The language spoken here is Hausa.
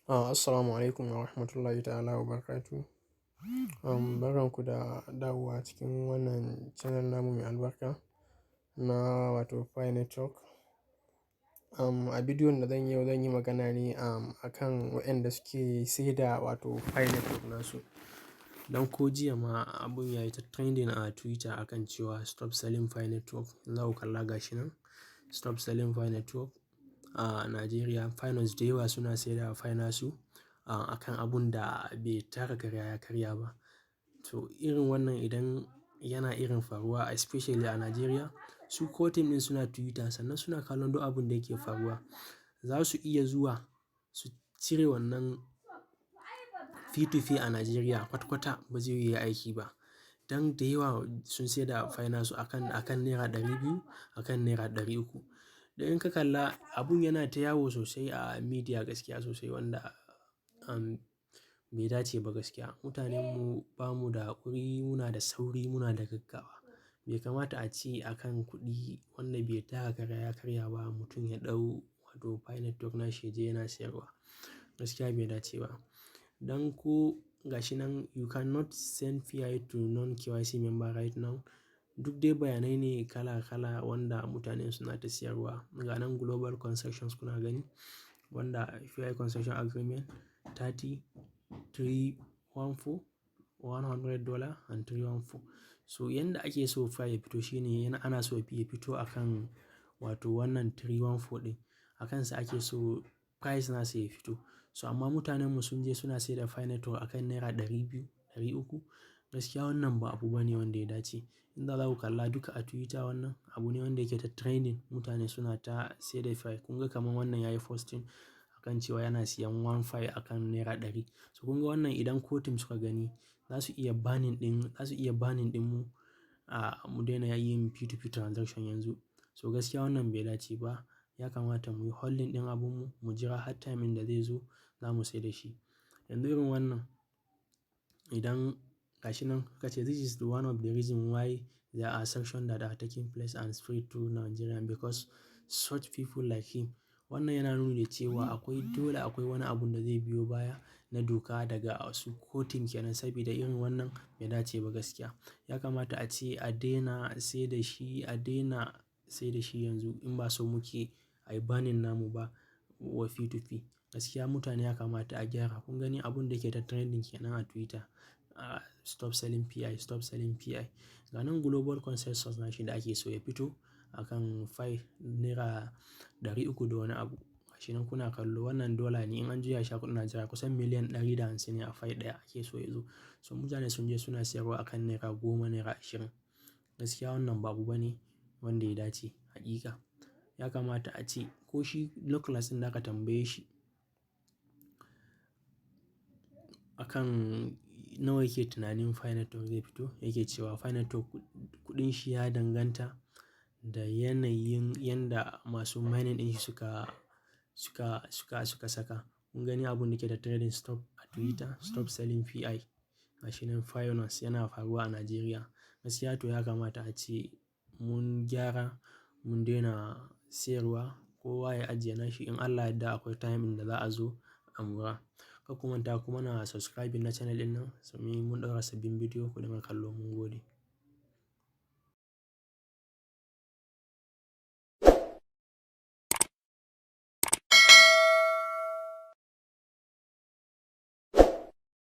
Assalamu alaikum wa rahmatullahi ta'ala wa barakatuh. Barkanku da dawowa cikin wannan channel namu mai albarka na wato Pi Network. A bidiyon da zan yi yau, zan yi magana ne akan waɗanda suke saida wato Pi Network nasu. Don ko jiya ma abun yayi ta trending a Twitter akan cewa "Stop selling Pi Network." In za ku kalla, gashi nan, "Stop selling Pi Network" a Nigeria. Pioneers da yawa suna saida Pi nasu akan abun da bai taka kara ya karya ba. To, irin wannan idan yana irin faruwa, especially a Nigeria, su core team ɗin suna Twitter, sannan suna kallon duk abun da yake faruwa. Za su iya zuwa su cire wannan P2P a Nigeria, kwata-kwata ba zai yi aiki ba. Dan da yawa sun saida Pi nasu akan ₦200, akan ₦300. Dan in ka kalla, abun yana ta yawo sosai a media gaskiya sosai, wanda bai dace ba gaskiya. Mutanen mu ba mu da haƙuri, muna da sauri, muna da gaggawa. Bai kamata a ce a kan kuɗi wanda bai taka kara ya karya ba, mutum ya ɗau wato Pi Network nashi ya je yana sayarwa. Gaskiya bai dace ba. Dan ko gashi nan, "You cannot send Pi to non-KYC member right now." Duk dai bayanai ne kala kala wanda mutane suna ta siyarwa. Ga nan global consensus kuna gani, wanda Pi consensus agreement 30, 314, $100 and 314. So yanda ake so Pi ya fito shine yana ana so ya fito akan wato wannan 314 ɗin. A kansa ake so price nasa ya fito. So amma mutanen mu sun je suna saida Pi Network akan ₦200, 300. Gaskiya wannan ba abu bane wanda ya dace. Inda za ku kalla duka a Twitter, wannan abu ne wanda yake ta trending. Mutane suna ta saida Pi. Kun ga kamar wannan yayi posting akan cewa yana siyan one Pi akan ₦100. So kun ga wannan, idan core team suka gani, za su iya banning ɗin mu a mu daina yin P2P transaction yanzu. So gaskiya wannan bai dace ba. Ya kamata muyi holding ɗin abun mu, mu jira har time ɗin da zai zo za mu sayar da shi. Yanzu irin wannan, idan gashi nan aka ce, "This is the one of the reason why there are sanctions that are taking place and spread through Nigeria, because such people like him." Wannan yana nuni da cewa akwai dole akwai wani abun da zai biyo baya na doka daga su core team kenan, saboda irin wannan bai dace ba gaskiya. Ya kamata a ce a daina sayar da shi, a daina sayar da shi yanzu in ba so muke ayi banning namu ba wa P2P. Gaskiya mutane ya kamata a gyara. Kun gani, abun da yake ta trending kenan a Twitter. "Stop selling Pi, stop selling Pi." Ga nan global consensus nashi da ake so ya fito akan Pi ₦300 da wani abu. Gashi nan kuna kallo, wannan dollar ne, in an juya shi a kuɗin Najeriya kusan miliyan 150 ne a Pi ɗaya ake so ya zo. So mutane sun je suna sayarwa akan ₦10, ₦20. Gaskiya wannan ba abu bane wanda ya dace haƙiƙa. Ya kamata a ce ko shi Nicholas ɗin da aka tambaye shi akan nawa yake tunanin Pi Network zai fito, yake cewa Pi Network kuɗin shi ya danganta da yanayin yanda masu mining ɗin shi suka saka. Kun gani abun da ke da trending, stop a Twitter, "Stop selling Pi." Gashi nan Pioneers yana faruwa a Nigeria. Gaskiya to ya kamata a ce mun gyara, mun daina sayarwa, kowa ya ajiye nashi, in Allah ya yadda akwai time ɗin da za a zo a mora. Kar ku manta kuma na subscribing na channel ɗin nan, domin mun ɗaura sabbin bidiyo ku dinga kallo, mun gode.